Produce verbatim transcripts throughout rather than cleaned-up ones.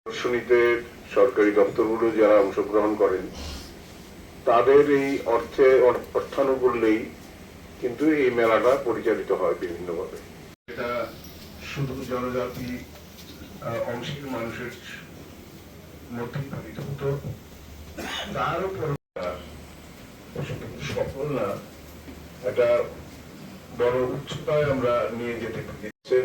প্রদর্শনীতে সরকারি দপ্তরগুলো যারা অংশগ্রহণ করেন, তাদের এই অর্থে, অর-, অর্থানুকূল্যেই কিন্তু এই মেলাটা পরিচালিত হয় বিভিন্নভাবে। এটা শুধু জনজাতি, আহ, অংশের মানুষের মধ্যেই পালিত হতো। তার উপর শুধু সফল না, এটা বড় উচ্চতায় আমরা নিয়ে যেতে পেরেছি,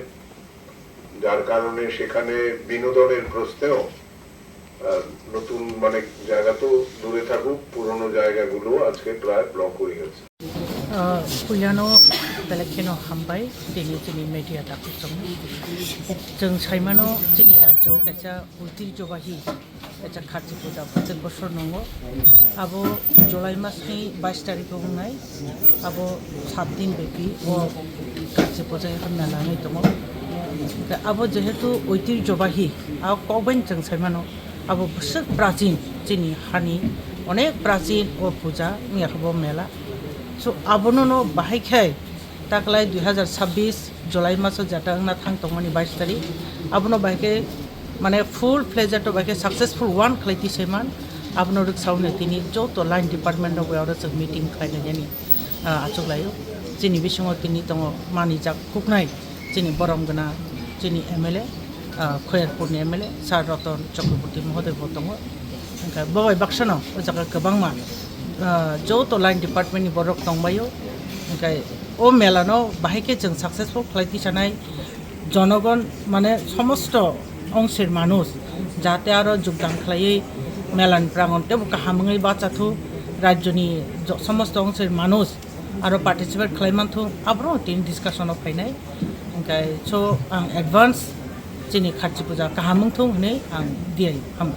যার কারণে সেখানে বিনোদনের প্রশ্নেও, আহ, নতুন, মানে, জায়গা তো দূরে থাকুক, পুরনো জায়গাগুলো আজকে প্রায় ব্লক হয়ে গেছে। Ah, puilano belai kheno hambai, tini chini media dakuchung. Chwng saimano chini rajyo kaisa oitibjobahi, kaisa kharchi puja, protek bosor nungo. Abo July masni bais tarikh o wngnai, abo sat din bepi o kharchi puja mela wngwi tongo. Abo jehetu oitibjobahi, abo kokbai chwng saimano. Abo bwswk prachin, chini hani onek prachin o puja wngya khe bo mela. So, abono no bahai khe taklai dui hazar sabbish July maso jata wngna thang tongmani bais tarikh. Abono bahai khe, mane, full fledged o bahai khe successful one khlai tisaiman. Abono rwksauni tini joto line department rok bai oro chwng meeting khlai lainani, ah, achuk laio. Chini bisingo tini tongo manijak kuknai. Chini borom gwnang, chini M L A, ah, Khoyerpurni M L A, Sir Ratan Chakraborty mohoday bo tongo. Hwnkhe bo bai baksano o jaga kwbangma, ah, joto line department ni borok tongbaio. Hwnkhe o mela no bahai khe chwng successful khlai tisanai jonogon, mane, somosto ongshir manush jate aro jogdan khlaiwi mela ni prangon tebo kaham wngwi bachathuk, rajyoni jo-, somosto ongshir manush aro participate khlai manthung, aboro tini discussion o phainai. Hwnkhe so ang advance chini kharchi puja kaham wngthung hinwi ang diai hamo.